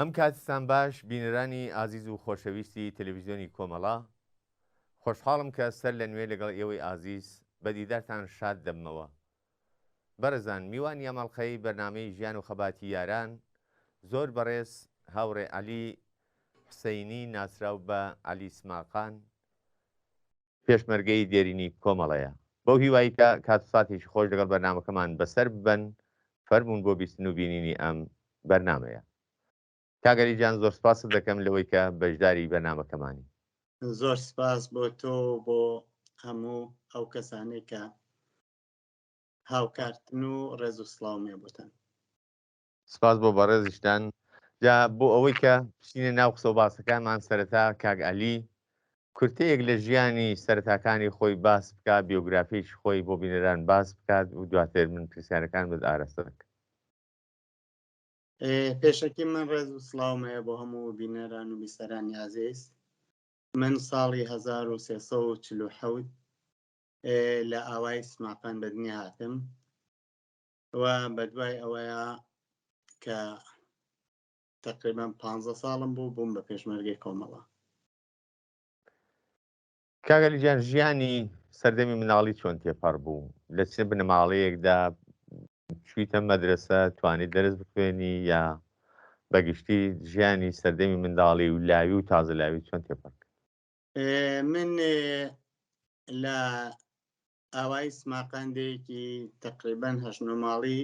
ئەم کاتتان باش بینەرانی ئازیز و خۆشەویستی تەلەڤیزیۆنی کۆمەڵە، خۆشحاڵم کە سەر لە نوێ لەگەڵ ئێوەی ئازیز بە دیدارتان شاد دەبمەوە. بەڕێزان میوانی ئەم ئەڵقەی بەرنامەی ژیان و خەباتی یاران زۆر بەڕێز هاوڕێ عەلی حوسەینی ناسراو بە عەلی سماقان، پێشمەرگەی دێرینی کۆمەڵەیە. بەو هیوای کە کات و ساتێکی خۆش لەگەڵ بەرنامەکەمان بەسەر ببەن، فەرموون بۆ بیستن و بینینی ئەم بەرنامەیە. کاک عەلی گیان زۆر سپاست دەکەم لەوەی کە بەشداری بەرنامەکەمانی. زۆر سپاس بۆ تۆ و بۆ هەموو ئەو کەسانەی کە هاوکارتن و ڕێز و سڵاوم هەیە بۆتان. سپاس بۆ بەڕێزیشتان. جا بۆ ئەوەی کە بچینە ناو قسە و باسەکانمان سەرەتا کاک عەلی کورتەیەک لە ژیانی سەرەتاکانی خۆی باس بکات، بیۆگرافیی خۆی بۆ بینەران باس بکات و دواتر من پرسیارەکانمت ئاراستە دەکەم. پێشەکی من ڕێز و سڵاوم هەیە بۆ هەموو بینەران و بیسەرانی ئازیز. من ساڵی 1347 لە ئاوای سماقان بە دنیا هاتم و بە دوای ئەوەیە کە تقریبا پ ساڵم بوو بووم بە پێشمەرگەی کۆمەڵە. کاک عەلی گیان ژیانی سەردەمی مناڵی چۆن تێپەڕ بوو؟ لە چ بنەماڵەیەکدا چوویتە مەدرەسە توانیت دەرس بخوێنی یا بەگشتی ژیانی سەردەمی منداڵی و لاوی و تازە لاوی چۆن تێپەڕ کرد؟ من لە ئاوای سماقان دێیەکی تەقریبەن هەشت نۆ ماڵی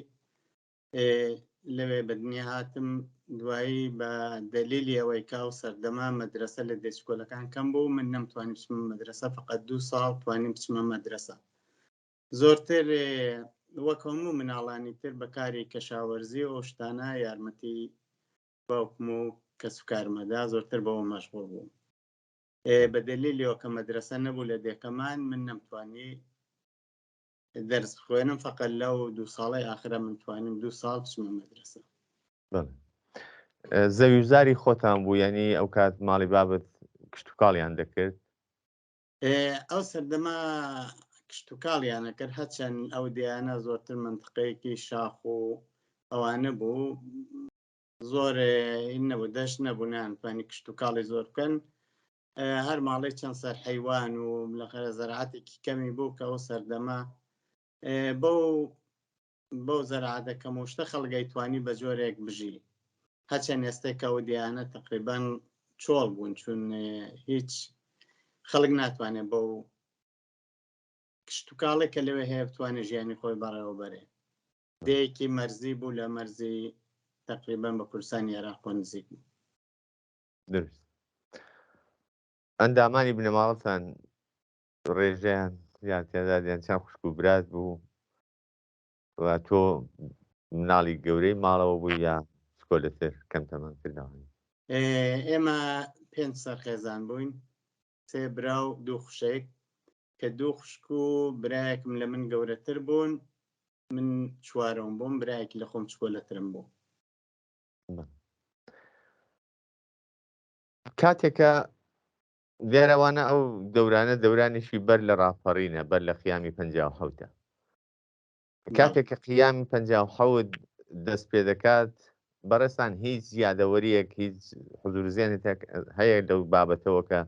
لەوێ بە دنیا هاتم دوایی بە دەلیلی ئەوەی کە ئەو سەردەمە مەدرەسە لە دێچکۆلەکان کەم بوو من نەمتوانی بچمە مەدرەسە فقط دوو ساڵ توانیم بچمە مەدرەسە زۆرتر وەک هەموو مناڵانی تر بەکاری کەشاوەرزی و ئەو شتانە یارمەتی باوکم و کەسوکارمەدا زۆرتر بەوە مەشغوڵ بووم بە دەلیلیەوە کە مەدرەسە نەبوو لە دێکەمان من نەمتوانی دەرس بخوێنم فقط لەو دوو ساڵی ئاخرە من توانیم دوو ساڵ بچمە مەدرەسە. زەویوزاری خۆتان بوو یعنی ئەو کات ماڵی بابت کشتتوکاڵیان دەکرد؟ ئەو سەردەمە کشتتوکاڵیانە کرد هەچەند ئەو دیانە زۆرتر منتقەیەکی شاخ و ئەوانە بوو زۆر نەبوو دەشت نەبوو نانتوانی کشتتوکاڵی زۆر بکەن هەر ماڵی چەند سەر حەیوان و لەخەرە زەرعاتێکی کەمی بوو کە ئەو سەردەمە بەو بەو زەرعاتە کەم و شتە خەڵگەی توانی بە جۆرێک بژی هەچەند ئێستێک ئەو دیانە تقریبان چۆڵ بوون چون هیچ خەڵک ناتوانێت بەو کشتتوکاڵێک کە لەوێ هەیە بتوانێت ژیانی خۆی بەڕێوە بەرێ دەیەکی مەرزی بوو لە مەرزی تقریبان بە کوردستانی عێراق نزیک بوو. دروست ئەندامانی بنەماڵەتان ڕێژەیان یان تێدادیان چەند خوشک و برات بوو و تۆ مناڵی گەورەی ماڵەوە بووی یا چکۆلەتر کەم تەمەن کردەوە؟ ئێمە پێنج سەر خێزان بووین، سێ برا و دوو خوشک کە دوو خوشک و برایەکم لە من گەورەتر بوون، من چوارەم بووم، برایەکی لە خۆم چکۆلەترم بوو. کاتێکە دیارەوانە ئەو دەورانە دەورانێکی بەر لە ڕاپەڕینە بەر لە قیامی 57ە کاتێک کە قیامی 57 دەست پێ دەکات بەڕێستان هیچ یادەوەریەک هیچ حزور زیێنێک هەیە لەو بابەتەوە کە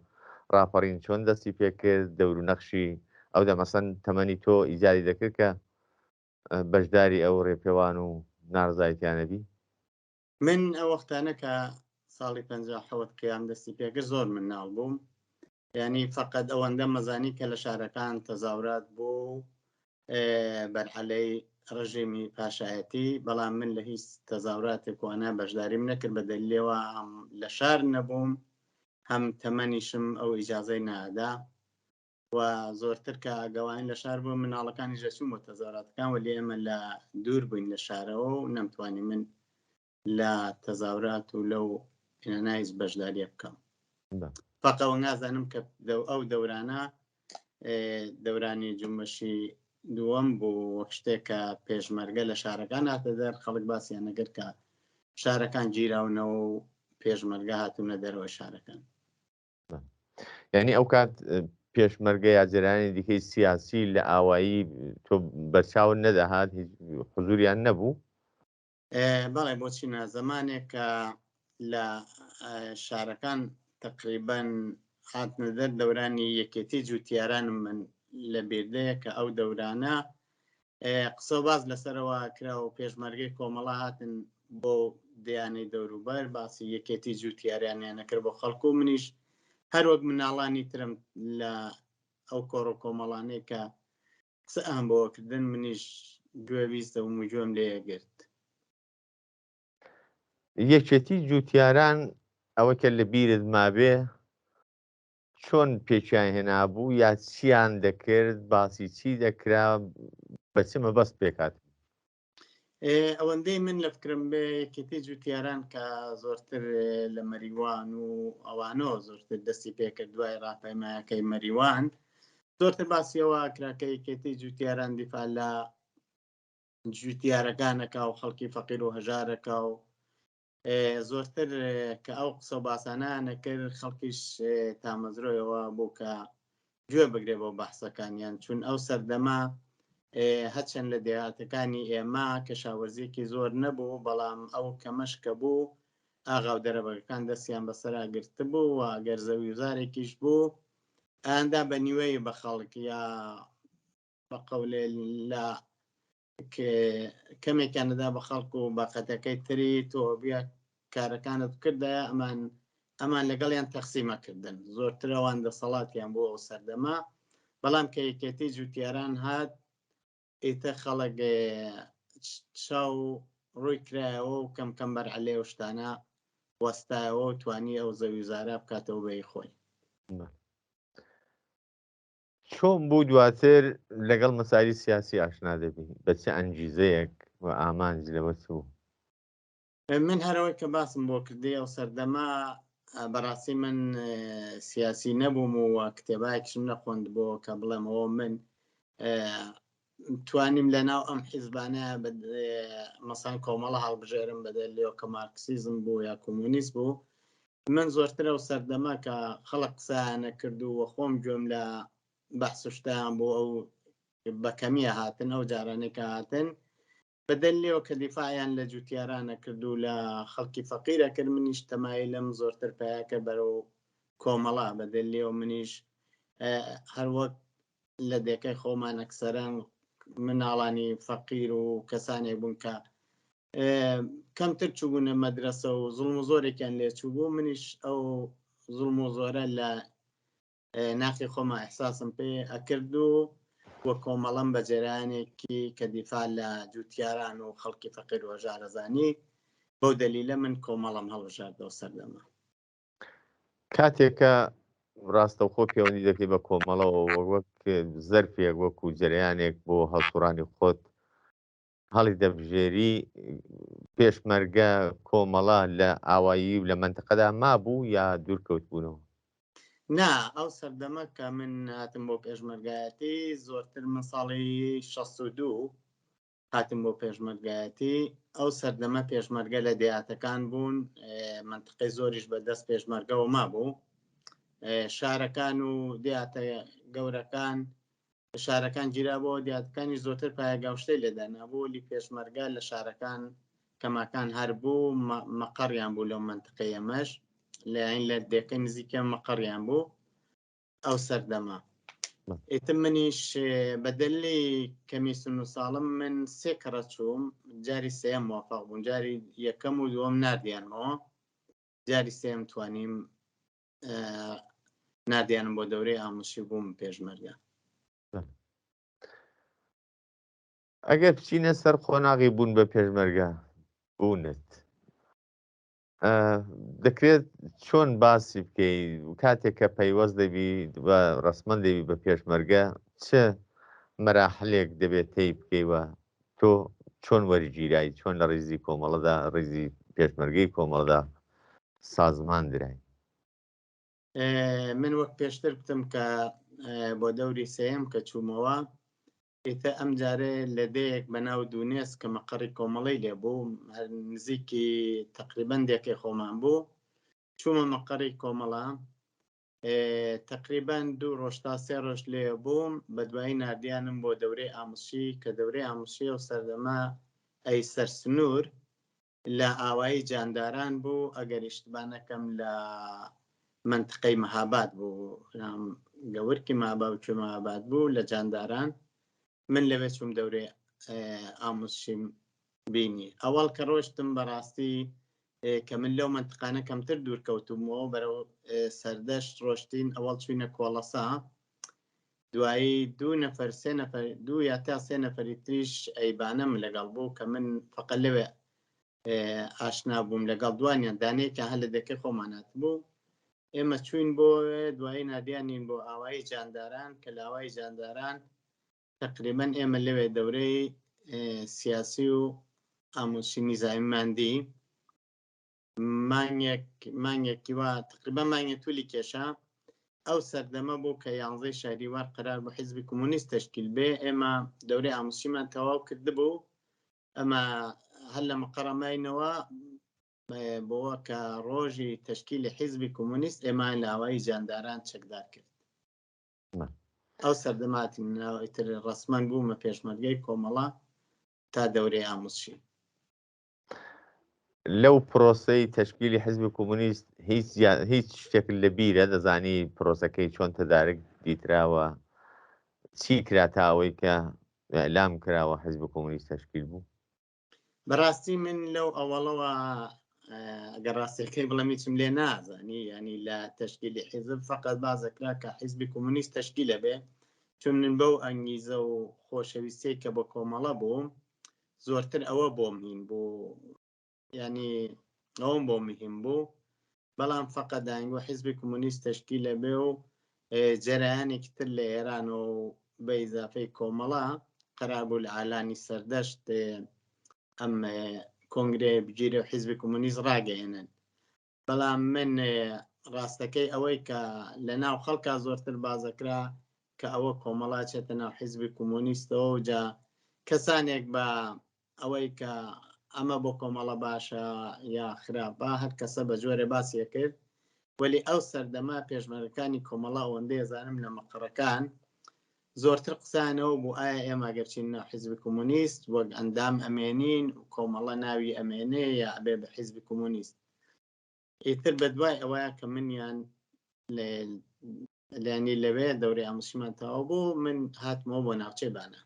ڕاپەڕین چۆن دەستی پێکرد دەور و نەخشی ئەو دەمەسەن تەمەنی تۆ ئیجاری دەکرد کە بەشداری ئەو ڕێپێوان و ناڕزایتیانە بی؟ من ئەو وەختانە کە ساڵی 57 قیام دەستی پێکرد زۆر مناڵ بووم یعنی فقط ئەوەندە مەزانی کە لە شارەکان تەزاورات بوو بەرحەلەی ڕژێمی پاشایەتی بەڵام من لە هیچ تەزاوراتێک وانە بەشداریم نەکرد بە دەلیلەوە هەم لە شار نەبووم هەم تەمەنیشم ئەو ئیجازەی نادا و زۆرتر کە گەوانی لە شار بوو مناڵەکانی ژەچوون بۆ تەزاوراتەکان وەلی ئێمە لە دوور بووین لە شارەوە و نەمتوانی من لە تەزاورات و لەو نایز بەشداریە بکەم فەقەوە نازانم کە ئەو دەورانە دەورانی جومبەشی دووەم بوو وەک شتێک کە پێشمەرگە لە شارەکان هاتە دەر خەڵک باسییان نەگەر کە شارەکان گیراونەوە و پێشمەرگە هاتوونە دەرەوە شارەکان. یعنی ئەو کات پێشمەرگە یا جەرانی دیکەی سیاسی لە ئاوایی تۆ بەرچاو نەدەهات هیچ حزوریان نەبوو؟ بەڵێ بۆچی نا زەمانێک کە لە شارەکان تقریبان هاتنە دەر دەورانی یەکێتی جوتیارانم من لە بیردەیە کە ئەو دەورانە قسە باز لەسەرەوە کرا و پێشمەرگەی کۆمەڵە هاتن بۆ دیانەی دەوروبەر باسی یەکێتی جوتیاریانیان نەکرد بۆ خەڵکو منیش هەروەک مناڵانی ترم لە ئەو کۆڕ و کۆمەڵانەی کە قسە ئەم بۆکردن منیش گوێویست دەبووم و گوێم لێگرت. یەکێتی جوتیاران ئەوە کە لە بیرت مابێ چۆن پێکیان هێنابوو یا چیان دەکرد باسی چی دەکرا بە چ مەبەست پێکات؟ ئەوەندەی من لە فکرم بێ یەکێتی جوتیاران کە زۆرتر لە مەریوان و ئەوانەوە زۆرتر دەستی پێکرد دوای ڕاپەیمایەکەی مەریوان زۆرتر باسیەوە کرا کە یەکێتی جوتیاران دیفاع لە جوتیارەکانەکە و خەڵکی فەقیر و هەژارەکە و زۆرتر کە ئەو قسە و باسانە نەکرد خەڵکیش تامەزرۆیەوە بۆ کە گوێ بگرێ بۆ بەحسەکانیان چون ئەو سەردەمە هەچەند لە دێهاتەکانی ئێمە کەشاوەرزیەکی زۆر نەبوو بەڵام ئەو کەمەش کە بوو ئاغا و دەرەبەگەکان دەستیان بەسەرا گرتبوو و گەر زەویوزارێکیش بوو ئەیاندا بە نیوەی بە خەڵک یا بە قەولێ لە کەمێکیان دەدا بە خەڵک و باقەتەکەی تری تۆ بیا کارەکانت بکردایە ئەمان ئەمان لەگەڵیان تەقسیمە کردن زۆرترەوان دەسەڵاتیان بۆ ئەو سەردەمە بەڵام کە یەکێتی جوتیاران هات ئیتە خەڵک چاو ڕووی کرایەوە و کەم کەم بەر عەلێ و شتانە وەستایەوە و توانی ئەو زەوی زارا بکاتەوە بەی خۆی. چۆن بوو دواتر لەگەڵ مەسایلی سیاسی ئاشنا دەبی؟ بە چ ئەنگیزەیەک و ئامانج لەوە چ بوو؟ من هەرەوەی کە باسم بۆ کردی ئەو سەردەمە بەڕاستی من سیاسی نەبووم و کتێبایەکیشم نەخۆند بۆ کە بڵێمەوە من توانیم لە ناو ئەم حیزبانە مەسان کۆمەڵە هەڵبژێرم بەدەر لێەوە کە مارکسیزم بوو یا کۆمۆنیست بوو من زۆرتر ئەو سەردەمە کە خەڵک قسەیانە کرد و خۆم گوێم لە بەحس و شتیان بۆ ئەو بە کەمیە هاتن ئەو جارانەی کە هاتن بەدەل لێوە کە دیفاعیان لە جوتیارانە کرد و لە خەڵکی فەقیرە کرد منیش تەمایلم زۆرتر پیا کرد بەرەو کۆمەڵە بەدەل لێوە منیش هەروەک لە دێکەی خۆمان ئەکسەرەن مناڵانی فەقیر و کەسانێک بوون کە کەمتر چوبوونە مەدرەسە و زوڵم و زۆرێکیان لێ چووبوو منیش ئەو زوڵم و زۆرە لە ناخی خۆما ئەحساسم پێ ئەکرد و وە کۆمەڵم بە جێرانێکی کە دیفاع لە جوتیاران و خەڵکی فەقیر و هەژارەزانی بەو دەلیلە من کۆمەڵم هەڵبژاردەوە سەردەمە. کاتێک کە ڕاستەوخۆ پەیوەندی دەکەی بە کۆمەڵەوە وەک زەرفێک وەکو جەرەیانێک بۆ هەڵسوڕانی خۆت هەڵی دەبژێری پێشمەرگە کۆمەڵە لە ئاوایی و لە مەنتقەدا مابوو یا دوورکەوتبوونەوە؟ نا ئەو سەردەمە کە من هاتم بۆ پێشمەرگایەتی زۆرتر من ساڵی 62 هاتم بۆ پێشمەرگایەتی ئەو سەردەمە پێشمەرگە لە دێهاتەکان بوون منتقەی زۆریش بە دەست پێشمەرگەوە مابوو شارەکان و دێهاتە گەورەکان شارەکان گیرابەوە دیاتەکانی زۆرتر پایەگاوشتەی لێدانابوو لی پێشمەرگە لە شارەکان کەماکان هەر بوو مەقەڕیان بوو لەو منتقەی ئەمەش لەین لە دێکە نزیکە مەقەڕیان بوو ئەو سەردەمە ئیتر منیش بەدەلی کەمی سن و ساڵم من سێ کەڕە چووم جاری سێم موافق بوون جاری یەکەم و دووەم نردیانمەوە جاری سێم توانیم نادیانم بۆ دەورەی ئاموزشی بووم پێشمەرگە. ئەگەر بچینە سەر قۆناغی بوون بە پێشمەرگە بوونت دەکرێت چۆن باسی بکەی کاتێک کە پەیوەست دەبی بە ڕسمەند دەبی بە پێشمەرگە چ مەراحلێک دەبێت تێی بکەی و تۆ چۆن وەرگیرای چۆن لە ڕیزی کۆمەڵەدا ڕیزی پێشمەرگەی کۆمەڵدا سازمان درای؟ من وەک پێشتر گوتم کە بۆ دەوری سێیەم کە چوومەوە ئیتە ئەم جارێ لە دێیەک بە ناو دوونێس کە مەقەڕی کۆمەڵەی لێ بوو هەر نزیکی تەقریبەن دێکەی خۆمان بوو چوومە مەقەڕی کۆمەڵە تەقریبەن دوو ڕۆژ تا سێ ڕۆژ لێ بووم بە دوایی ناردیانم بۆ دەورەی ئاموزشی کە دەورەی ئاموزشی ئەو سەردەمە ئەی سەر سنوور. لە ئاوایی جانداران بوو ئەگەر ئیشتبا نەکەم لە مەنتقەی مەهاباد بوو گەورکی مابا و کوێ مەهاباد بوو لە جانداران من لەوێ چووم دەورێ ئاموزشیم بینی ئەوەڵ کە ڕۆشتم بەڕاستی کە من لەو منتقانە کەمتر دوور کەوتومەوە بەرەو سەردەشت ڕۆشتین ئەوەڵ چوینە کۆڵەسا دوایی دوو نەفەر سێ نەفەر دوو یا تا سێ نەفەری تریش ئەیبانەم لەگەڵ بوو کە من فەقە لەوێ ئاشنا بووم لەگەڵ دوانیان دانەیەکیان هەر لە دەکەی خۆمان هاتبوو ئێمە چوین بۆ دوایی نادیانین بۆ ئاوایی جانداران کە لە ئاوایی جانداران تقریبا ئێمە لەوێ دەورەی سیاسی و ئاموزشی نیزامیمان دی مانگێک مانگێکی وا تقریبا مانگێ تولی کێشا ئەو سەردەمە بوو کە یانزەی شەهریوار قەرار بوو حیزبی کۆمۆنیست تەشکیل بێ ئێمە دەورەی ئاموزشیمان تەواو کردبوو ئەمە هەر لە مقەڕە ماینەوە بۆوە کە ڕۆژی تەشکیلی حیزبی کۆمۆنیست ئێمە لە ئاوایی جانداران چەکدار کرد ئەو سەردەماتی ئیتر ڕەسمەن بوومە پێشمەرگەی کۆمەڵە تا دەورەی ئاموزشی. لەو پرۆسەی تەشکیلی حزبی کۆمۆنیست هیچ هیچ شتێک لە بیرە دەزانی پرۆسەکەی چۆن تەدارک دیتراوە چی کرا تا ئەوەی کە ئیعلام کراوە حزب کۆمۆنیست تەشکیل بوو؟ بەڕاستی من لەو ئەوەڵەوە ئەگەر ڕاستەکەی بڵێم هیچم لێ نازانی ینی لە تەشکیلی حیزب فقط بازەکرا کە حیزبی کۆمۆنیست تەشکیلە بێ چون من بەو ئەنگیزە و خۆشەویستەی کە بە کۆمەڵە بووم زۆرتر ئەوە بۆم هین بوو ینی ئەوم بۆ مهم بوو بەڵام فقط داینگۆ حیزبی کۆمۆنیست تەشکیلە بێ و جەرەیانێکی تر لە ئێران و بە ئیزافەی کۆمەڵە قەرار بوو لە ئالانی سەردەشت ئەم کۆنگرەیە بگیرێ و حیزبی کۆمۆنیست ڕاگەیەنن بەڵام من ڕاستەکەی ئەوەی کە لە ناو خەڵکا زۆرتر بازەکرا کە ئەوە کۆمەڵا چێتە ناو حیزبی کۆمۆنیستەوە و جا کەسانێک بە ئەوەی کە ئەمە بۆ کۆمەڵە باشە یا خراپە هەر کەسە بە جۆرێ باسی کرد وەلی ئەو سەردەمە پێشمەرگەکانی کۆمەڵە ئەوەندەی ئەزانم لە مەقەڕەکان زۆرتر قسانەوە بوو ئایا ئێمە گەرچین ناو حیزبی کۆمۆنیست وەک ئەندام ئەمێنین و کۆمەڵە ناوی ئەمێنێ یا ئەبێ بە حیزبی کۆمۆنیست ئیتر بە دوای ئەوەیە کە منیان لەنی لەوێ دەورەی ئاموزشیمان تەواو بوو من هاتمەوە بۆ ناوچەی بانە.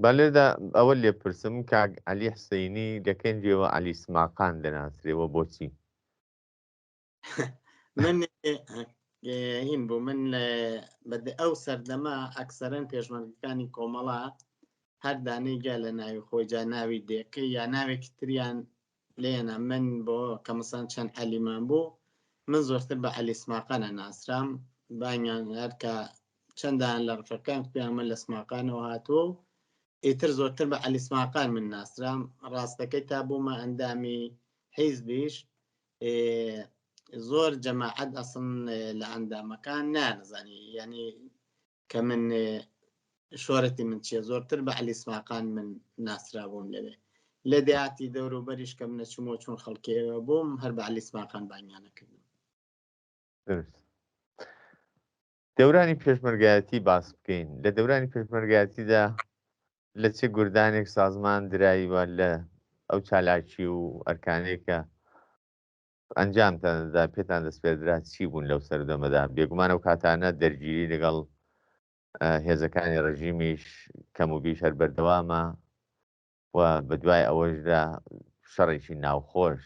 با لێرەدا ئەوە لێ پرسم کاک عەلی حسەینی لە کەنجێوە عەلی سماقان دەناسرێ و بۆچی؟ من هین بوو من ئەو سەردەمە ئەکسەرەن پێشمەرگەکانی کۆمەڵە هەر دانەی گا لە ناوی خۆی جا ناوی دێکەی یا ناوێکی تریان لێنا من بۆ کەمسان چەند عەلیمان بوو من زۆرتر بە عەلی سماقانە ناسرام بانیان هەرکە چەندان لە ڕفەکان پێیان من لە سماقانەوە هاتووە و ئیتر زۆرتر بە عەلی سماقان من ناسرام ڕاستەکەی تا بوومە ئەندامی حیزبیش زۆر جەماعەت ئەسڵ لە ئەندامەکان نانەزانی یعنی کە من شۆرەتی من چیە زۆرتر بە عەلی سماقان من ناسرابووم لەوێ لە دێهاتی دەوروبەریش کە منە چوومەوە چون خەڵکی ئێوە بووم هەر بە عەلی سماقان بانگیانە کردم. دروست. دەورانی پێشمەرگایەتی باس بکەین لە دەورانی پێشمەرگایەتیدا لە چ گوردانێک سازمان درایوە لە ئەو چالاکی و ئەرکانەی کە ئەنجامتان دەدا پێتان دەسپێردرا چی بوون لەو سەردەمەدا؟ بێگومان ئەو کاتانە دەرگیری لەگەڵ هێزەکانی ڕژیمیش کەم و بیش هەر بەردەوامە و بە دوای ئەوەشدا شەڕێکی ناوخۆش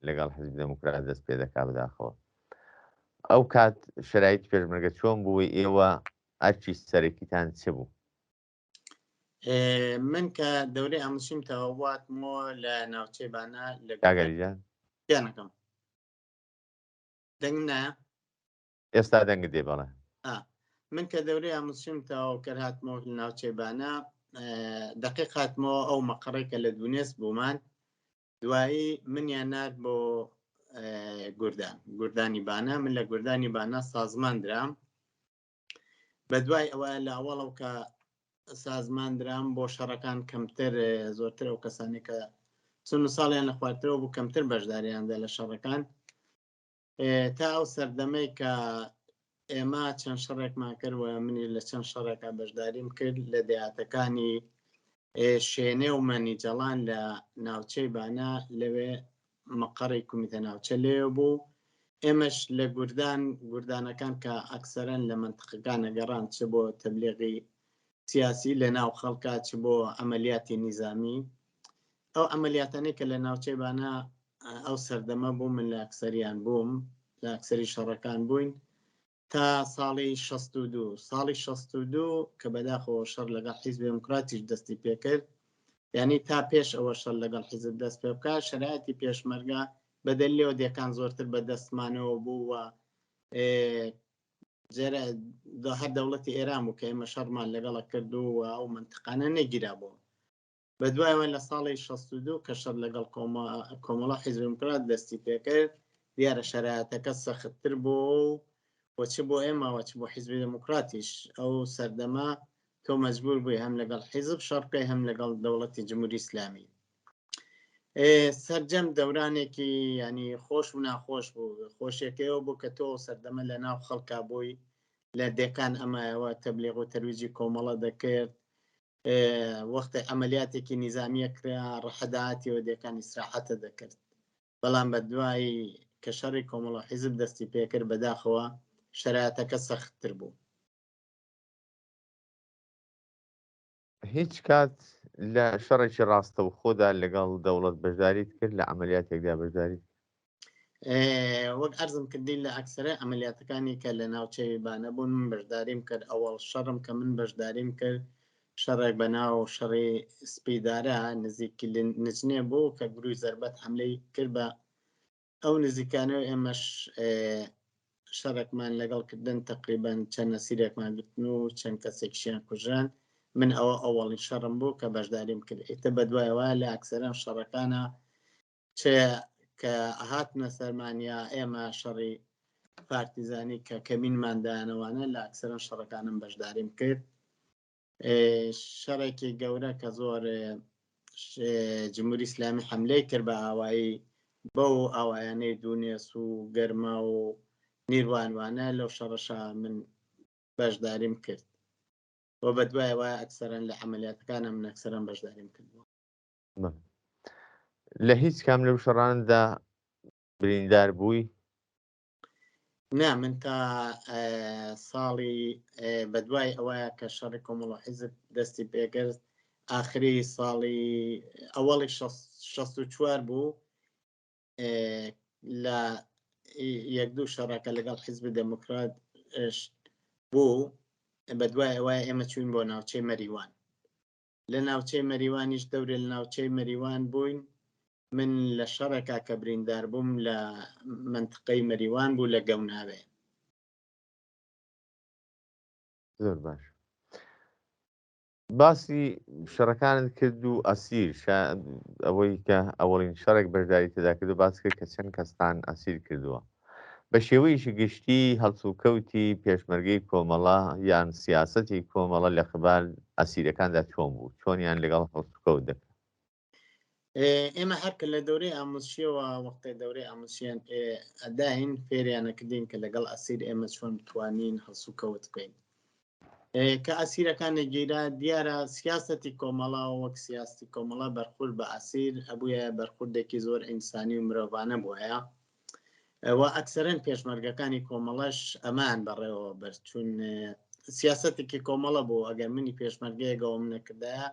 لەگەڵ حزبی دێموکرات دەست پێ دەکا بەداخەوە. ئەو کات شەرایتی پێشمەرگە چۆن بوو و ئێوە ئەرکی سەرەکیتان چ بوو؟ من کە دەورەی ئاموزشیم تەواو بوو هاتمەوە لە ناوچەی بانە لە کاک عەلی جان گیانەکەم دەنگم نایە؟ ئێستا دەنگت دێ بەڵێ. ئا من کە دەورەی ئاموزشیم تەواو کرد هاتمەوە لە ناوچەی بانە دەقیق هاتمەوە ئەو مەقەڕێک کە لە دونێس بوومان دوایی منیان نارد بۆ گوردان گوردانی بانە من لە گوردانی بانە سازمان درام بە دوای ئەوە لە ئەوەڵەوە کە سازمان درام بۆ شەڕەکان کەمتر زۆرتر ئەو کەسانی کە سن و ساڵیان لە خوارترەوە بوو کەمتر بەشداریاندا لە شەڕەکان تا ئەو سەردەمەی کە ئێمە چەند شەڕێکمان کرد و منی لە چەند شەڕێکا بەشداریم کرد لە دێهاتەکانی. شێنێ و مەنیجەڵان لە ناوچەی بانە، لەوێ مەقەڕی کومیتە ناوچە لەوێ بوو. ئێمەش لە گوردان، گوردانەکان کە ئەکسەرەن لە مەنتقەکان ئەگەڕان چ بۆ تەبلیغی سیاسی لە ناو خەڵکا چ بۆ عەمەلیاتی نیزامی، ئەو عەمەلیاتانەی کە لە ناوچەی بانە ئەو سەردەمە بوو من لە ئەکسەریان بووم، لە ئەکسەری شەڕەکان بووین تا ساڵی 62. ساڵی 62 کە بەداخەوە شەڕ لەگەڵ حیزبی دێموکراتیش دەستی پێکرد، یانی تا پێش ئەوە شەڕ لەگەڵ حیزب دەست پێ بکا، شەرایتی پێشمەرگە بە دەلیلەوە دێکان زۆرتر بە دەستمانەوە بوو و جێرە هەر دەوڵەتی ئێران بوو کە ئێمە شەڕمان لەگەڵە کرد و ئەو منتقانە نەگیرا بوو. بە دوایەوە لە ساڵی 62 کە شەڕ لەگەڵ کۆمەڵە حیزب دێموکرات دەستی پێکرد، دیارە شەرایەتەکە سەختتر بوو و چ بۆ ئێمە و چ بۆ حیزبی دێموکراتیش. ئەو سەردەمە تۆ مەجبور بووی هەم لەگەڵ حیزب شەڕ بکەی هەم لەگەڵ دەوڵەتی جمهوری ئیسلامی. سەرجەم دەورانێکی ینی خۆش و ناخۆش بوو. خۆشیەکەیەوە بوو کە تۆ سەردەمە لە ناو خەڵکا بووی، لە دێکان ئەمایەوە تەبلیغ و تەرویجی کۆمەڵە دەکرد. وەختێ عەمەلیاتێکی نیزامیە کرا ڕەحەداتیەوە دێکان ئیسراحەتە دەکرد. بەڵام بە دوای کە شەڕی کۆمەڵە حیزب دەستی پێکرد بەداخەوە شەرایەتەکە سەختتر بوو. هیچ کات لە شەڕێکی ڕاستەوخۆدا لەگەڵ دەوڵەت بەشداریت کرد؟ لە عەمەلیاتێکدا بەشداریت کرد؟ وەک عەرزم کردی لە ئەکسەرە عەمەلیاتەکانی کە لە ناوچەی بانە بوون من بەشداریم کرد. ئەوەڵ شەڕم کە من بەشداریم کرد شەڕێک بە ناو شەڕی سپیدارە نزیکی نجنێ بوو کە گروی زەربەت حەملەی کرد بە ئەو نزیکانە و ئێمەش شەڕێکمان لەگەڵ کردن، تەقریبەن چەند ئەسیرێکمان گرتن و چەند کەسێکیشیان کوژران. من ئەوە ئەوەڵین شەڕم بوو کە بەشداریم کرد. ئیتر بەدوایەوە لە ئەکسەران شەڕەکانە چ کە هاتنە سەرمان یا ئێمە شەڕی پارتیزانی کە کەمینمان دایانەوانە لە ئەکسەران شەڕەکانم بەشداریم کرد. شەڕێکی گەورە کە زۆر جمهوری ئیسلامی حملەی کرد بە ئاوایی بەو ئاوایانەی دوونێس و گەرما و نیروانوانە، لەو شەڕەشا من بەشداریم کرد و بە دوایەوە ئەکسەرەن لە عملیاتەکانە من ئەکسەرەن بەشداریم کردووە. لە هیچ کام لەو شەڕاندا بریندار بووی؟ نا، من تا ساڵی بەدوای ئەوەیە کە شەڕی کۆمەڵ و حیزب دەستی پێکرد، ئاخری ساڵی ئەوەڵی 64 بوو، لە یەک دوو شەڕەکە لەگەڵ حیزبی دێموکرات بوو. بەدوای ئەوە ئێمە چوین بۆ ناوچەی مەریوان. لە ناوچەی مەریوانیش دەورێ لە ناوچەی مەریوان بووین. من لە شەڕێکا کە بریندار بووم لە مەنتقەی مەریوان بوو لە گەوناوێ. زۆر باش باسی شەڕەکانت کرد و ئەسیر ئەوەی کە ئەوەڵین شەڕێک بەشداری تێدا کرد و باس کرد کە چەند کەستان ئەسیر کردووە. بە شێوەیەکی گشتی هەڵسوکەوتی پێشمەرگەی کۆمەڵە یان سیاسەتی کۆمەڵە لە قبال ئەسیرەکاندا چۆن بوو؟ چۆنیان لەگەڵ هەڵسوکەوت دەکرد؟ ئێمە هەر کە لە دەورەی ئاموزشیەوە وەختێ دەورەی ئاموزشیان پێ ئەداین فێریانەکردین کە لەگەڵ ئەسیر ئێمە چۆن بتوانین هەڵسوکەوت بکەین. کە ئەسیرەکان نەگیرا دیارە سیاسەتی کۆمەڵە وەک سیاستی کۆمەڵە بەرخورد بە ئەسیر ئەبوویە بەرخوردێکی زۆر ئینسانی و مرۆڤانە بووایە و ئەکسەرەن پێشمەرگەکانی کۆمەڵەش ئەمان بەڕێوە برد، چون سیاسەتێکی کۆمەڵە بوو. ئەگەر منی پێشمەرگەیەک ئەوەم نەکردایە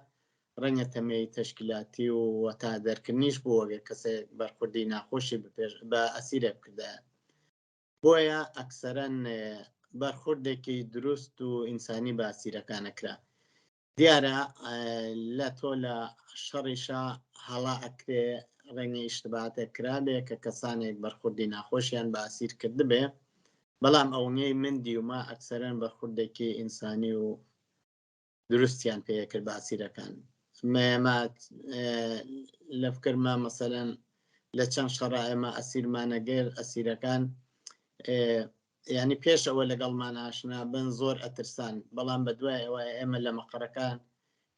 ڕەنگە تەمەی تەشکیلاتی و وەتا دەرکردنیش بوو ئەگەر کەسێک بەرخوردی ناخۆشی بە ئەسیرێک بکردایە. بۆیە ئەکسەرەن بەرخوردێکی دروست و ئینسانی بە ئەسیرەکانە کرا. دیارە لە تۆ لە شەڕیشا هەڵا ئەکرێ، ڕەنگە ئیشتباتێک کرابێ کە کەسانێک بەرخوردی ناخۆشیان بە ئەسیر کردبێ، بەڵام ئەوەی من دیومە ئەکسەرەن بەرخوردێکی ئینسانی و دروستیان پێ کرد بە ئەسیرەکان. مەیەمە لە فکرمە مەسەلەن لە چەند شەڕا ئێمە ئەسیرمانەگر ئەسیرەکان ینی پێش ئەوە لەگەڵمان ئاشنا بن زۆر ئەترسان، بەڵام بە دوای ئەوە ئێمە لە مەقەرەکان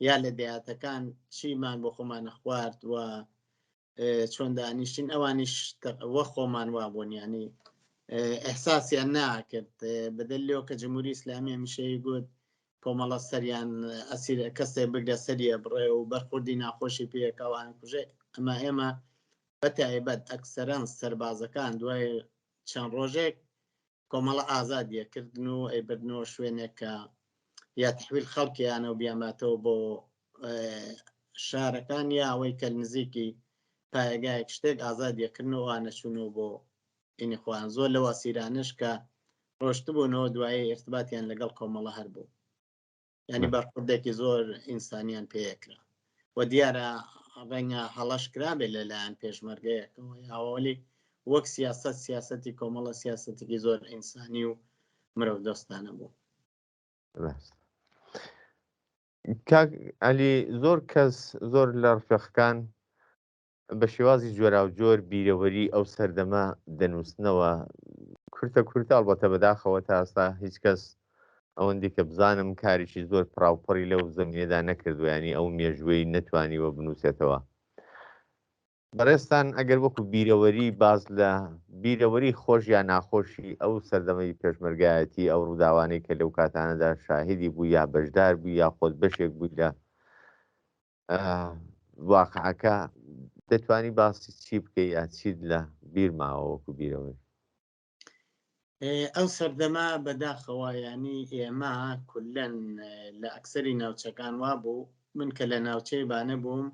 یا لە دێهاتەکان چیمان بۆ خۆمانە خوارد و چۆن دانیشتین ئەوانیش وە خۆمان وابوون، ینی ئەحساسیان ناکرد. بەدەل لەوە کە جمهوری ئیسلامی هەمیشەی گوت کۆمەڵە سەریان ئەسیر کەسێک بگرە سەریە بڕێ و بەرخوردی ناخۆشی پێکەوان کوژێ. ئەمە ئێمە بە تایبەت ئەکسەران سەربازەکان دوای چەند ڕۆژێک کۆمەڵە ئازادیە کردن و ئەیبردنەوە شوێنێک کە یا تحویل خەڵکیانە و بیانباتەوە بۆ شارەکان یا ئەوەی کە نزیکی پایەگایەک شتێک ئازادیەکردن و ئەوانە چوونەوە بۆ ئینی خۆیان. زۆر لەو ئەسیرانەش کە ڕۆشتبوونەوە دوایی ئرتباتیان لەگەڵ کۆمەڵە هەر بوو، یعنی بەرخوردێکی زۆر ئینسانیان پێکرا و دیارە ڕەنگە هەڵەش کرابێت لەلایەن پێشمەرگەیەکەوە یاوەلی وەک سیاست سیاسەتی کۆمەڵە سیاسەتێکی زۆر ئینسانی و مرۆڤ دۆستانە بوو. کاک عەلی زۆر کەس زۆر لە ڕفێقەکان بە شێوازی جۆراوجۆر بیرەوەری ئەو سەردەمە دەنووسنەوە، کورتە کورتە، ئەڵبەتە بەداخەوە تا ئێستا هیچ کەس ئەوەندی کە بزانم کارێکی زۆر پڕاوپڕی لەو زەمینەدا نەکردووە، یانی ئەو مێژووەی نەتوانیوە بنووسێتەوە. بەڕێزتان ئەگەر وەکو بیرەوەری باس لە بیرەوەری خۆش یا ناخۆشی ئەو سەردەمەی پێشمەرگایەتی، ئەو ڕووداوانەی کە لەو کاتانەدا شاهیدی بووی یا بەشدار بووی یا خۆت بەشێک بووی لە واقعەکە، دەتوانی باسی چی بکەی یا چیت لە بیر ماوە وەکو بیرەوەری؟ ئەو سەردەمە بەداخەوە ینی ئێمە کولەن لە ئەکسەری ناوچەکان وابوو، من کە لە ناوچەی بانە بووم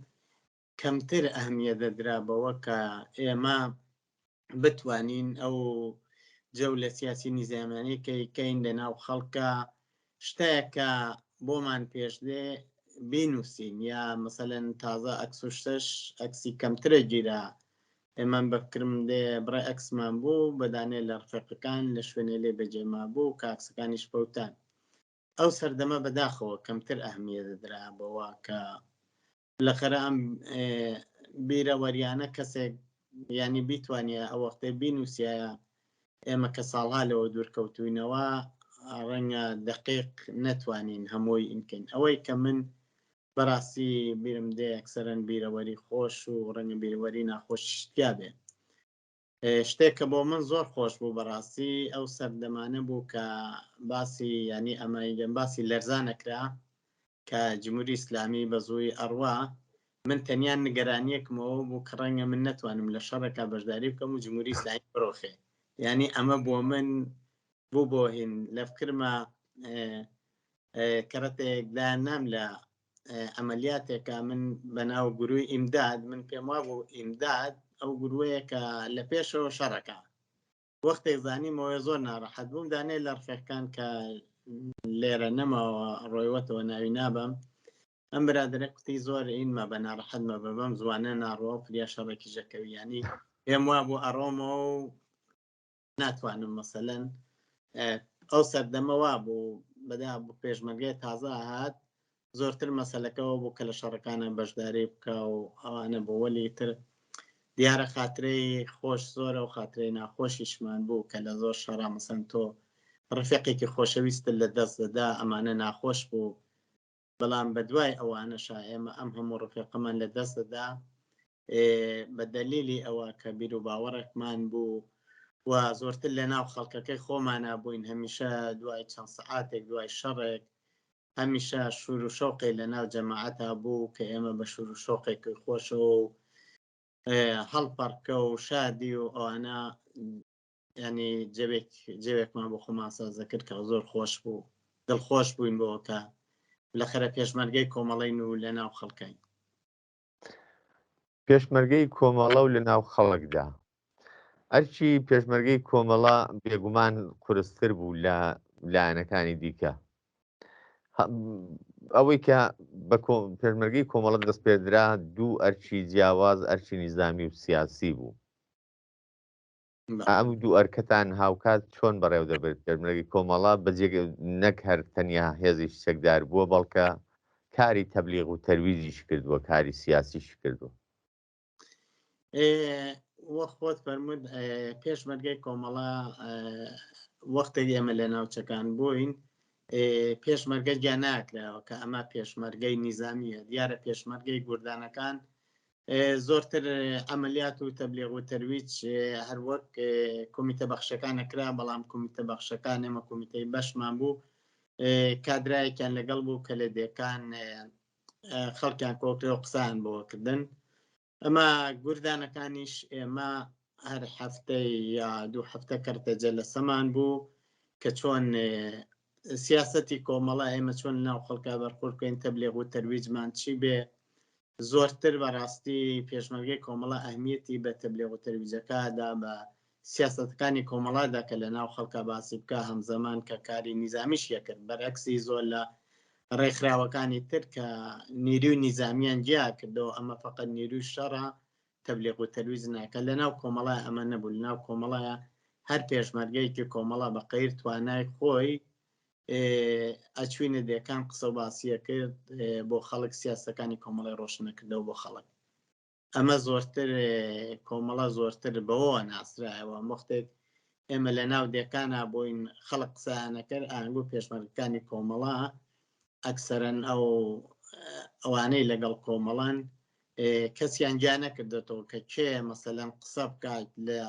کەمتر ئەهمیە دەدرا بەوە کە ئێمە بتوانین ئەو جەولە سیاسی نیزامیانەی کە کەین لە ناو خەڵکە شتەیە کە بۆمان پێش دێ بینوسین، یا مەسەلەن تازە ئەکس و شتەش ئەکسی کەمترە گیرا. ئێمە بەفکرم دێ بڕێ ئەکسمان بوو بەدانێ لە ڕفێقەکان لە شوێنێ لێ بەجێ مابوو کە ئەکسەکانیش فەوتان. ئەو سەردەمە بەداخەوە کەمتر ئەهمیە دەدرا بەوە کە لەخەرە ئەم بیرەوەریانە کەسێک ینی بیتوانە ئەو وەختەی بینوسیایە. ئێمە کە ساڵها لەوە دوور کەوتوینەوە ڕەنگە دقیق نەتوانین هەمووی ئینکەین. ئەوەی کە من بەڕاستی بیرم دێ ئەکسەرەن بیرەوەری خۆش و ڕەنگە بیرەوەری ناخۆش تیا بێ. شتێک کە بۆ من زۆر خۆش بوو بەڕاستی ئەو سەردەمانە بوو کە باسی ینی ئەمەیگەم باسی لەرزانەکرا کە جمهوری ئیسلامی بە زووی ئەڕوا. من تەنیا نگەرانیەکمەوە بوو کە ڕەنگە من نەتوانم لە شەڕێکا بەشداری بکەم و جمهوری ئیسلامی بڕۆخێ، یعنی ئەمە بۆ من بوو بۆ هین لە فکرمە کەڕەتێک دانام لە عملیاتێکە من بەناو گروی ئیمداد، من پێم وابوو ئیمداد ئەو گروەیە کە لە پێشەوە شەڕەکە. وەختێک زانیمەوە زۆر ناڕەحەت بووم. دانێ لە ڕفێقان کە لێرە نەماوە ڕۆیوەتەوە ناوی نابەم، ئەم برادرە کوتی زۆر ئینمە بە ناڕەحەت مە بە بەم زوانە ناڕۆ فریا شەڕێکی ژەکەوی، ینی پێم وابوو ئەڕۆمەوە و ناتوانم مەسەلەن ئەو سەردەمە وا بوو بەدا بوو پێشمەرگەی تازە هات زۆرتر مەسەلەکەەوە بوو کە لە شەڕەکانە بەشداری بکە و ئەوانە بۆ وەلی تر دیارە خاترەی خۆش زۆرە و خاترەی ناخۆشیشمان بوو کە لە زۆر شەڕا مەسەن تۆ ڕفێقێکی خۆشەویستت لە دەست دەدا، ئەمانە ناخۆش بوو. بەڵام بە دوای ئەوانەشا ئێمە ئەم هەموو ڕفێقەمان لە دەست دەدا بە دەلیلی ئەوە کە بیر و باوەڕێکمان بوو و زۆرتر لە ناو خەڵکەکەی خۆمانە بووین. هەمیشە دوای چەند سەعاتێک دوای شەڕێک هەمیشە شور و شەوقێ لە ناو جەماعەتا بوو کە ئێمە بە شور و شەوقێکی خۆشەوە و هەڵپەڕکە و شادی و ئەوانە، ینی جەوێک جەوێکمان بۆ خۆمان ساز دەکرد کە زۆر خۆش بوو، دڵخۆش بووین بۆ کە لە خەرە پێشمەرگەی کۆمەڵین و لە ناو خەڵکین. پێشمەرگەی کۆمەڵە و لە ناو خەڵکدا ئەرکی پێشمەرگەی کۆمەڵە بێگومان قورستر بوو لە لایەنەکانی دیکە. ئەوەی کە بە پێشمەرگەی کۆمەڵە دەست پێدرا دوو ئەرکی جیاواز ئەرکی نیزامی و سیاسی بوو. ئەم دوو ئەرکەتان هاوکات چۆن بەڕێو دەبرد؟ پێشمەرگەی کۆمەڵە بەجێ نەک هەر تەنیا هێزی چەکدار بووە بەڵکە کاری تەبلیغ و تەرویجیش کردووە، کاری سیاسیش کردووە. وەک خۆت فەرمووت پێشمەرگەی کۆمەڵە وەختێک ئێمە لە ناوچەکان بووین پێشمەرگە گیان ناکراوە کە ئەمە پێشمەرگەی نیزامیە. دیارە پێشمەرگەی گوردانەکان زۆرتر عملیات و تەبلیغ و تەرویج هەروەک کۆمیتە بەخشەکان نەکرا، بەڵام کۆمیتە بەخشەکان ئێمە کۆمیتەی بەشمان بوو. کادرایەکیان لەگەڵ بوو کە لە دێکان خەڵکیان کۆکرێ و قسەیان بۆ کردن. ئەمە گوردانەکانیش ئێمە هەر هەفتەی یا دوو هەفتە کەرتە جەلەسەمان بوو کە چۆن سیاسەتی کۆمەڵە ئێمە چۆن ناو خەڵکا بەرخورد بکەین، تەبلیغ و تەرویجمان چی بێ. زۆرتر بەڕاستی پێشمەرگەی کۆمەڵە ئەهمیەتی بە تەبلیغ و تەرویجەکە دا، بە سیاسەتەکانی کۆمەڵادا کە لە ناو خەڵکا باسی بکا، هەمزەمان کە کاری نیزامیش یەکرد، بەرعەکسی زۆر لە ڕێکخراوەکانی تر کە نیروی نیزامیان جیا کردەوە، ئەمە فەقەت نیروی شەڕە، تەبلیغ و تەرویج ناکە. لە ناو کۆمەڵا ئەمە نەبوو. لە ناو کۆمەڵا هەر پێشمەرگەیەکی کۆمەڵا بە قەیر توانای خۆی ئەچوینە دێکان قسە و باسیە کرد بۆ خەڵک، سیاسەکانی کۆمەڵی ڕۆشنەکردەوە بۆ خەڵک. ئەمە زۆرتر کۆمەڵە زۆرتر بەوەوە ناسرایەوە. وەختێک ئێمە لە ناو دێکانا بووین خەڵک قسەیانەکرد، ئاهەنگ و پێشمەرگەکانی کۆمەڵە ئەکسەرەن ئەو ئەوانەی لەگەڵ کۆمەڵەن کەسیان گیا نەکردێتەوە کە کێ مەسەلەن قسە بکات لە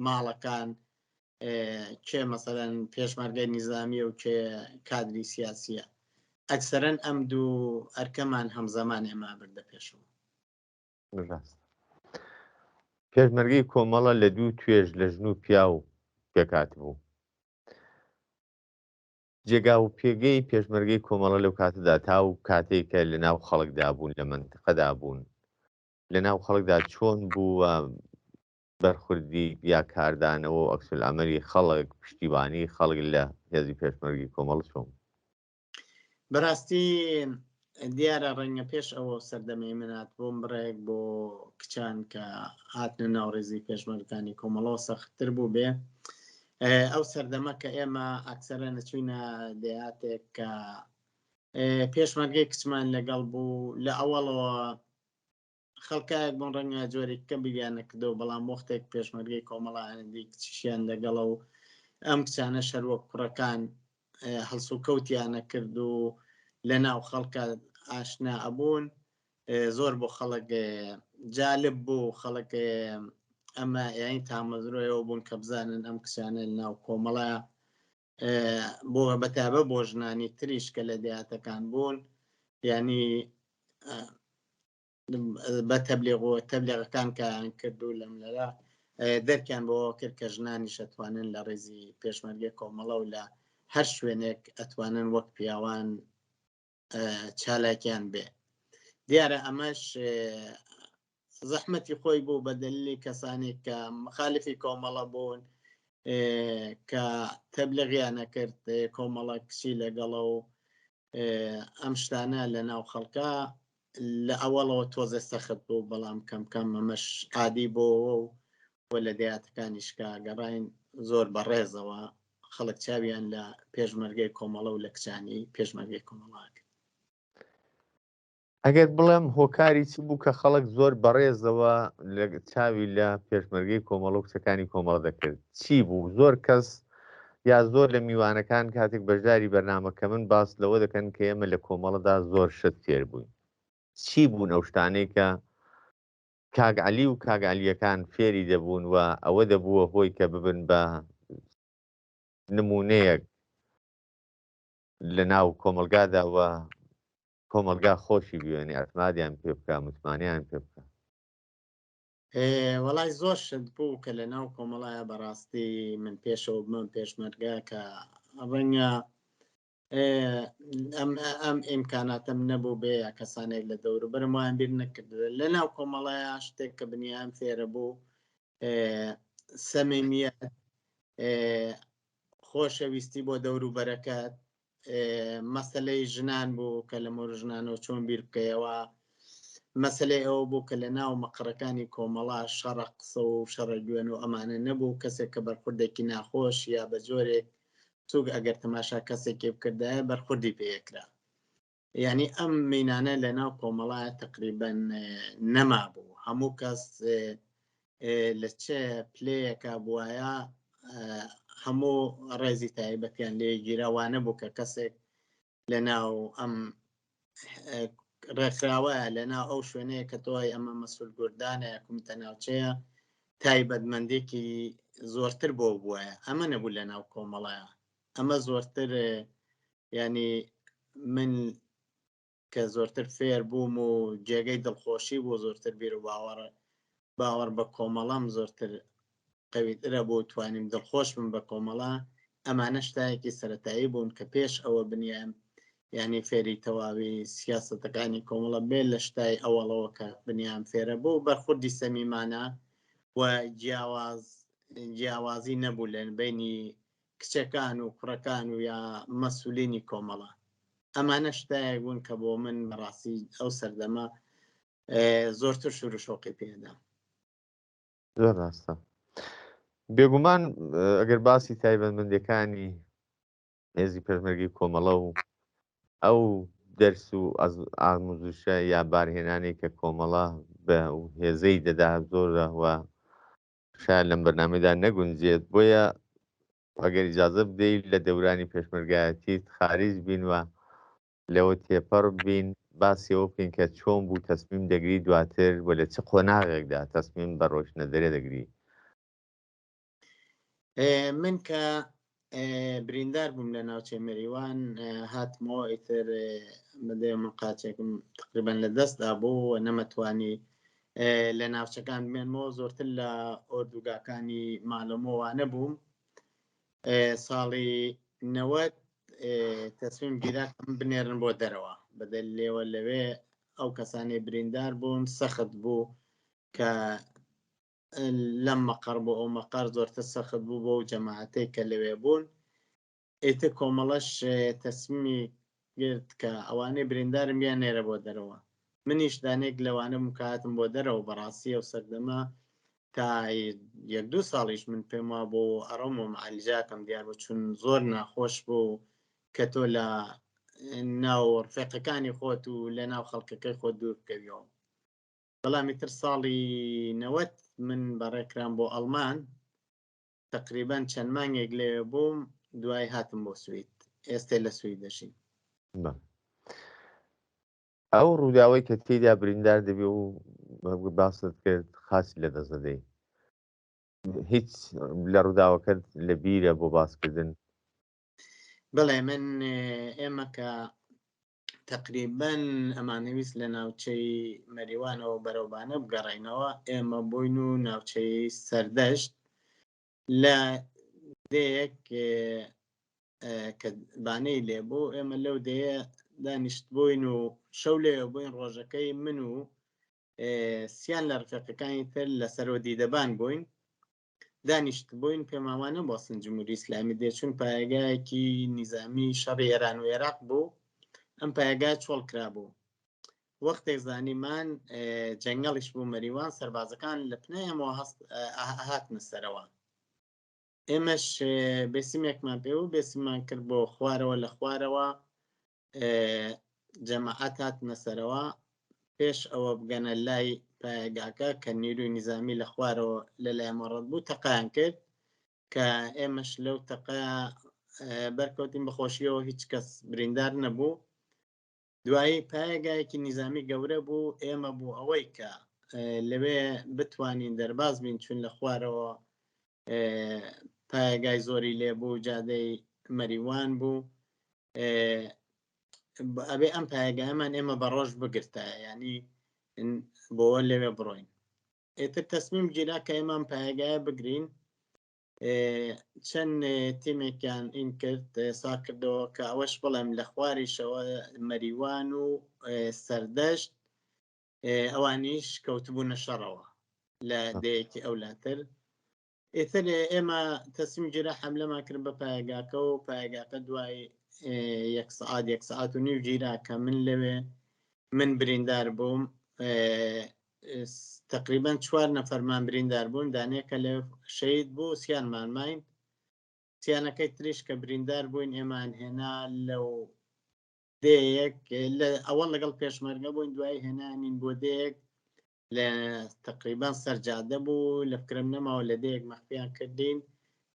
ماڵەکان، کێ مەسەلەن پێشمەرگەی نیزامیە و کێ کادری سیاسیە. ئەکسەرەن ئەم دوو ئەرکەمان هەمزەمان ئێمە بردە پێشەوە. ڕاست. پێشمەرگەی کۆمەڵە لە دوو توێژ لە ژن و پیاو پێکات بوو. جێگا و پێگەی پێشمەرگەی کۆمەڵە لەو کاتەدا تا و کاتێک کە لە ناو خەڵکدا بوون، لە مەنتقەدا بوون، لە ناو خەڵکدا چۆن بوو و بەرخوردی یا کاردانەوە و عەکسولعەمەلی خەڵک، پشتیوانی خەڵک لە هێزی پێشمەرگەی کۆمەڵە چۆن بوو؟ بەراستی دیارە ڕەنگە پێش ئەوە سەردەمەی من هاتبووم بڕێک بۆ کچان کە هاتنە ناو ڕیزی پێشمەرگانی کۆمەڵەوە سەختتر بوو بێ. ئەو سەردەمە کە ئێمە ئەکسەرە نەچوینە دێهاتێک کە پێشمەرگەی کچمان لەگەڵ بوو، لە ئەوەڵەوە خەڵکایەک بوون ڕەنگە جۆرێک کە بیریان نەکردەوە، بەڵام وەختێک پێشمەرگەی کۆمەڵایەتی کچیشیان لەگەڵە و ئەم کچانە شەروەک کوڕەکان هەڵسوکەوتیانە کرد و لە ناو خەڵکە ئاشنا ئەبوون، زۆر بۆ خەڵک جالب بوو. خەڵک ئەمە یانی تامەزرۆیەوە بوون کە بزانن ئەم کچانە لە ناو کۆمەڵە بۆ بەتابە بۆ ژنانی تریش کە لە دێهاتەکان بوون، یعنی بە تەبلیغ و تەبلیغەکان کایان کرد و لەم لەرا دەرکیان بۆ کرد کە ژنانیش ئەتوانن لە ڕێزی پێشمەرگە کۆمەڵە و لە هەر شوێنێک ئەتوانن وەک پیاوان چالاکیان بێ. دیارە ئەمەش زەحمەتی خۆی بوو بە دەلیلی کەسانێک کە مخالفی کۆمەڵە بوون کە تەبلیغیانە کرد کۆمەڵە کچی لەگەڵە و ئەم شتانە لە ناو خەڵکە لە ئەوەڵەوە تۆزێ سەخت بوو، بەڵام کەم کەم ئەمەش عادی بۆەوە و و لە دەیاتەکانیش کە گەڕاین زۆر بەڕێزەوە خەڵک چاویان لە پێشمەرگەی کۆمەڵە و لە کچانی پێشمەرگەی کۆمەڵا کرد. ئەگەر بڵێم هۆکاری چ بوو کە خەڵک زۆر بەڕێزەوە لە چاوی لە پێشمەرگەی کۆمەڵە و کچەکانی کۆمەڵە دەکرد چی بوو؟ زۆر کەس یا زۆر لە میوانەکان کاتێک بەشداری بەرنامەکە من باس لەوە دەکەن کە ئێمە لە کۆمەڵەدا زۆر شت فێر بووین. چی بوون ئەو شتانەی کە کاک عەلی و کاک عەلیەکان فێری دەبوون و ئەوە دەبووە هۆی کە ببن بە نمونەیەک لە ناو کۆمەڵگادا و کۆمەڵگا خۆشی بوێنێ، ئەتمادیان پێ بکا، متمانەیان پێ بکا؟ وەڵای زۆر شت بوو کە لە ناو کۆمەڵایە بەڕاستی من پێشەوە بمە پێشمەرگە کە ڕەنگە ئەم ئەم ئیمکاناتەم نەبوو بێ یا کەسانێک لە دەوروبەرم وایان بیر نەکردوێ. لە ناو کۆمەڵایە شتێک کە بنیام فێرە بوو سەمیمیەت، خۆشەویستی بۆ دەوروبەرەکەت، مەسلەی ژنان بوو کە لە مۆر ژنانەوە چۆن بیر بکەیەوە، مەسلەی ئەوە بوو کە لە ناو مەقڕەکانی کۆمەڵا شەڕە قسە و شەڕە گوێن و ئەمانە نەبوو. کەسێک کە بەرخوردێکی ناخۆش یا بە جۆرێک سوک ئەگەر تەماشا کەسێکی بکردایە بەرخوردی پێکرا. یعنی ئەم مینانە لە ناو کۆمەڵایە تقریبن نەمابوو. هەموو کەس لە چ پلەیەکە بواە هەموو ڕێزی تایبەتیان لێ گیراوانە بوو کە کەسێک لە ناو ئەم ڕێکخراوە لە ناو ئەو شوێنەیە کە تۆی ئەمە مەسول گوردانە کومیتە ناوچەیە تایبەتمەندێکی زۆرتر بۆ بووە، ئەمە نەبوو لە ناو کۆمەڵایە. ئەمە زۆرتر. یعنی من کە زۆرتر فێر بووم و جێگەی دڵخۆشی بوو زۆرتر بیر و باوەڕ باوەڕ بە کۆمەڵەم زۆرتر قەویترە بوو توانیم دڵخۆش بم بە کۆمەڵە ئەمانە شتایەکی سەتایی بوون کە پێش ئەوە بنیام یعنی فێری تەواوی سیاسەتەکانی کۆمەڵە بێ لە شتای ئەوەڵەوە کە بنیام فێرە بوو بەرخوردی سەمیمانە و جیاواز جیاوازی نەبوو لە بینی کچەکان و کوڕەکان و یا مەسولینی کۆمەڵە ئەمانە شتایەک بوون کە بۆ من بەڕاستی ئەو سەردەمە زۆرتر شور و شۆقی پێدا. زۆر ڕاستە. بێگومان ئەگەر باسی تایبەتمەندەکانی هێزی پێشمەرگی کۆمەڵە و ئەو دەرس و ئاموزشە یا بارهێنانی کە کۆمەڵە بە هێزەی دەدا زۆرە و شاید لەم بەرنامەیدا نەگونجێت، بۆیە ئەگەر ئیجازە بدەیت لە دەورانی پێشمەرگایەتیت خاریج بین و لەوە تێپەڕ بین باسی ئەوە بکەین کە چۆن بوو تەسمیم دەگری دواتر و لە چ قۆناغێکدا تەسمیم بە ڕۆیشتنە دەرێ دەگری؟ من کە بریندار بووم لە ناوچەی مەریوان هاتمەوە ئیتر بەدێ من قاچێکم تقریبان لە دەستدا بوو و نەمەتوانی لە ناوچەکان بمێنمەوە زۆرتر لە ئۆردوگاکانی مالۆمەوانە بووم ساڵی نەوەت تەسمیم گیرا بنێرن بۆ دەرەوە بەدەل لێوە لەوێ ئەو کەسانی بریندار بوون سەخت بوو کە لەم مەقەڕ بۆ ئەو مەقەڕ زۆرتر سەخت بوو بۆ جەماعەتەی کە لەوێ بوون ئیتر کۆمەڵەش تەسمیمی گرت کە ئەوانەی بریندارن بیاننێرە بۆ دەرەوە منیش دانێک لەوانە بووم کە هاتم بۆ دەرەوە بەڕاستی ئەو سەردەمە تا یەک دوو ساڵیش من پێم وا بوو ئەڕۆم و معالجاکەم دیار بوو چون زۆر ناخۆش بوو کە تۆ لە ناو ڕفێقەکانی خۆت و لە ناو خەڵکەکەی خۆت دوور بکەویەوە بەڵام ئیتر ساڵی 90 من بەڕێکرام بۆ ئەڵمان تەقریبەن چەند مانگێک لەوێ بووم دوای هاتم بۆ سوید ئێستێ لە سوید دەژیم. ئەو ڕووداوەی کە تێیدا بریندار دەبی و باست کرد خاچ لە دەست دەدەی هیچ لە ڕووداوەکەت لە بیرە بۆ باسکردن؟ بەڵێ من ئێمە کە تەقریبەن ئەمانەویست لە ناوچەی مەریوانەوە بەرەو بانە بگەڕێینەوە، ئێمە بووین و ناوچەی سەردەشت لە دێیەک کە بانەی لێبوو ئێمە لەو دێیە دانیشت بووین و شەو لێ بووین ڕۆژەکەی من و سیان لە ڕفێقەکانی تر لەسەرەوە دیدەبان بووین دانیشتبووین پێمان وا نەبوو ئەسڵەن جمهوری ئیسلامی دێ چون پایەگایەکی نیزامی شەڕی ئێران و ئێراق بوو ئەم پایەگا چۆڵ کرابوو وەختێک زانیمان جەنگەڵیش بوو مەریوان سەربازەکان لە پنای ئەمەوە هەست هاتنە سەرەوە ئێمەش بێسیمێکمان پێ و بێسیمان کرد بۆ خوارەوە لە خوارەوە جەماعەت هاتنە سەرەوە پێش ئەوە بگەنە لای پایەگاکە کە نیروی نیزامی لە خوارەوە لە لای مەڕەت بوو تەقیان کرد کە ئێمەش لەو تەقە بەرکەوتین بەخۆشیەوە هیچ کەس بریندار نەبوو دوایی پایەگایەکی نیزامی گەورە بوو ئێمە بوو ئەوەی کە لەوێ بتوانین دەرباز بین چون لە خوارەوە پایەگای زۆری لێبوو جادەی مەریوان بوو ئەبێ ئەم پایەگایەمان ئێمە بە ڕۆژ بگرتە ینی بۆ لەوێ بڕۆین ئێتر تەسمیم گیرا کە ئێمان پایەگایە بگرین چەند تیمێکیان ئین کرد سا کردەوە کە ئەوەش بڵێم لە خواریشەوە مەریوان و سەردەشت ئەوانیش کەوتبوونە شەڕەوە لە دەیەکی ئەولاتر ئیتر ئێمە تەسمیم گیرا حەملەمان کرد بە پایەگاکە و پایەگاکە دوای یەک سەعات یەک سەعات و نیو گیرا کە من لەوێ من بریندار بووم تقریبا چوار نەفەرمان بریندار بوون دانەیەکە لە شەید بوو سیانمان ماین سیانەکەی تریش کە بریندار بووین ئێمان هێنا لەو دێیەک لە ئەوە لەگەڵ پێشمەرگە بووین دوای هێنانین بۆ دێیەک لە تقریبان سەر جادە بوو لە فکرم نەماوە لە دەیەک مەخفیان کردین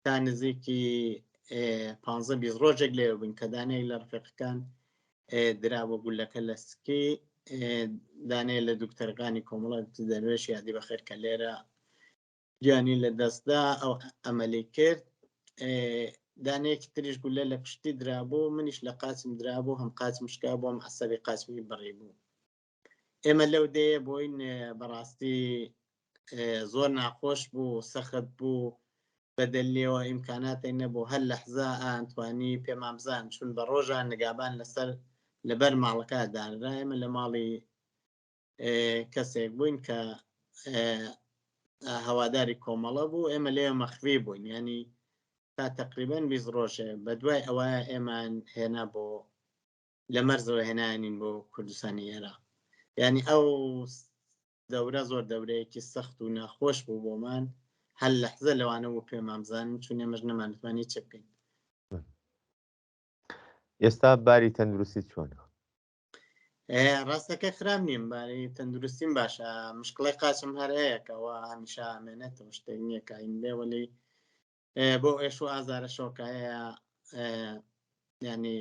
تا نزیکی پ 20 ڕۆژێک لێ بووین کە دانەیەک لە ڕفێقەکان درا بۆ گولەکە لە سکی دانەیە لە دکتەرەکانی کۆمەڵە دەروێش یادی بەخێر کە لێرە گیانی لە دەستدا ئەو ئەمەلی کرد. دانەیەکی تریش گولە لە پشتی درابوو، منیش لە قاچم درابوو، هەم قاچم شکا بوو هەم عەسەبی قاچمی بڕی بوو. ئێمە لەو دێیە بووین، بەڕاستی زۆر ناخۆش بوو، سەخت بوو، بەدەلیەوە ئیمکاناتێک نەبوو، هەر لەحزە ئەیانتوانی پێمان بزان، چون بە ڕۆژان نگابان لەسەر لەبەر ماڵەکە دانرا. ئێمە لە ماڵی کەسێک بووین کە هەواداری کۆمەڵە بوو، ئێمە لێ مەخفی بووین، ینی تا تقریبا 20 ڕۆژێ بە دوای ئەوە ئێمان هێنا بۆ لە مەرزەوە هێنانین بۆ کوردستانی ئێرا. ینی ئەو دەورە زۆر دەورەیەکی سەخت و ناخۆش بوو بۆمان، هەر لەحزە لەوانە بوو پێمان بزانن، چون ئێمەش نەمانتوانی چ بکەین. ئێستا باری تەندروستی چۆنە؟ ڕاستەکە خراپ نیم، باری تەندروستیم باشە، مشکڵی قاچم هەر هەیە کەەوە هەمیشە ئامێنێتەوە، شتێک نییە کاین بێ، وەلی بۆ ئێش و ئازارە شۆکایە ینی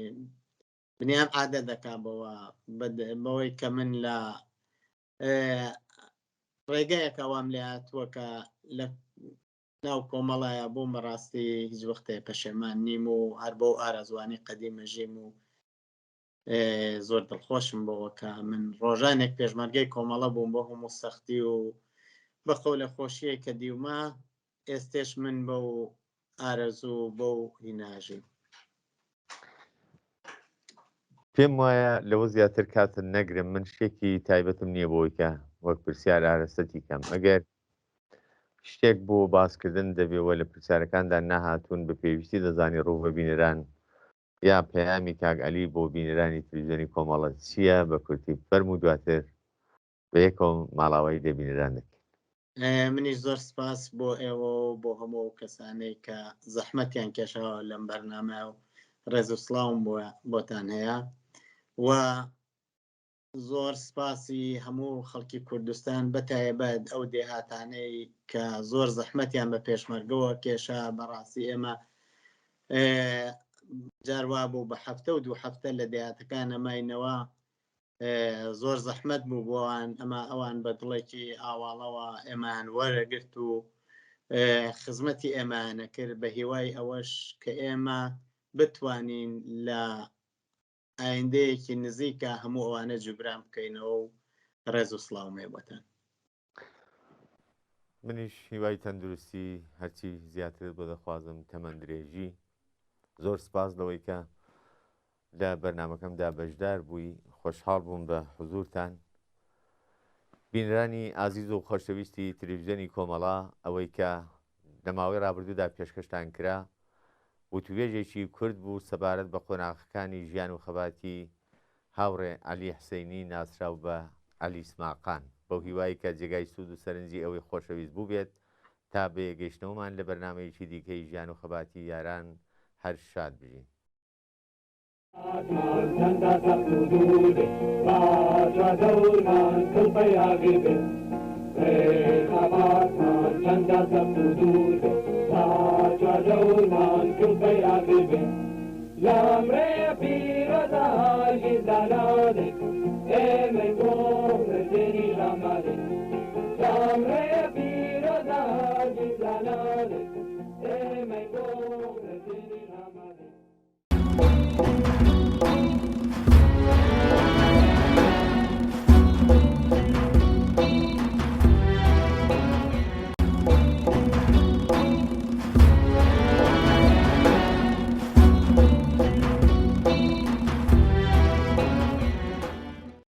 بنیان عادە دەکا بەوە، بەوەی کە من لە ڕێگایەکە وام لێ هاتووە کە لە ناو کۆمەڵایە بووم، بەڕاستی هیچ وەختێ پەشێمان نیم و هەر بەو ئارەزوانی قەدیمە ژیم و زۆر دڵخۆشم بەوە کە من ڕۆژانێک پێشمەرگەی کۆمەڵە بووم، بۆ هەموو سەختی و بەخۆ لە خۆشیە کە دیومە، ئێستێش من بەو ئارەزوو بەو هیناژیم. پێم وایە لەوە زیاتر کاتت نەگرم، من شتێکی تایبەتم نییە بۆی کە وەک پرسیار ئارەستەتی کەم. ئەگەر شتێک بۆ باسکردن دەبێ وە لە پرسیارەکاندا نەهاتوون، بە پێویستی دەزانی ڕوو بە بینەران یا پەیامی کاک عەلی بۆ بینەرانی تلویزیۆنی کۆمەڵە چییە بە کورتی فەرموو، دواتر بە یەکەوە ماڵاوایی لە بینەران دەکەین. منیش زۆر سپاس بۆ ئێوە و بۆ هەموو ئەو کەسانەی کە زەحمەتیان کێشاوە لەم بەرنامە و ڕێز و سڵاوم بۆتان هەیە و زۆر سپاسی هەموو خەڵکی کوردستان بە تایبەت ئەو دێهاتانەی کە زۆر زەحمەتیان بە پێشمەرگەوە کێشا. بەڕاستی ئێمە جار وابوو بە هەفتە و دوو هەفتە لە دێهاتەکان نەماینەوە، زۆر زەحمەت بوو بۆوان، ئەما ئەوان بە دڵێکی ئاواڵەوە ئێمەیان وەرەگرت و خزمەتی ئێمەیانە کرد، بە هیوای ئەوەش کە ئێمە بتوانین لە ئایندەیەکی نزیکە هەموو ئەوانە جوبران بکەینەوە و ڕێز و سڵاوم هەیە بۆتان. منیش هیوای تەندروستی هەرچی زیاترت بۆ دەخوازم، تەمەن درێژی. زۆر سپاس لەوەی کە لە بەرنامەکەمدا بەشدار بووی، خۆشحاڵ بووم بە حزورتان. بینەرانی ئازیز و خۆشەویستی تلویزیۆنی کۆمەڵە، ئەوەی کە لە ماوەی ڕابردوودا پێشکەشتان کرا وتوێژێکی کورت بوو سەبارەت بە قۆناغەکانی ژیان و خەباتی هاوڕێ عەلی حسەینی ناسراو بە عەلی سماقان، بەو هیوای کە جێگای سوود و سەرنجی ئێوەی خۆشەویست بووبێت. تا بەیەکگەیشتنەوەمان لە بەرنامەیەکی دیکەی ژیان و خەباتی یاران هەر شاد بژین.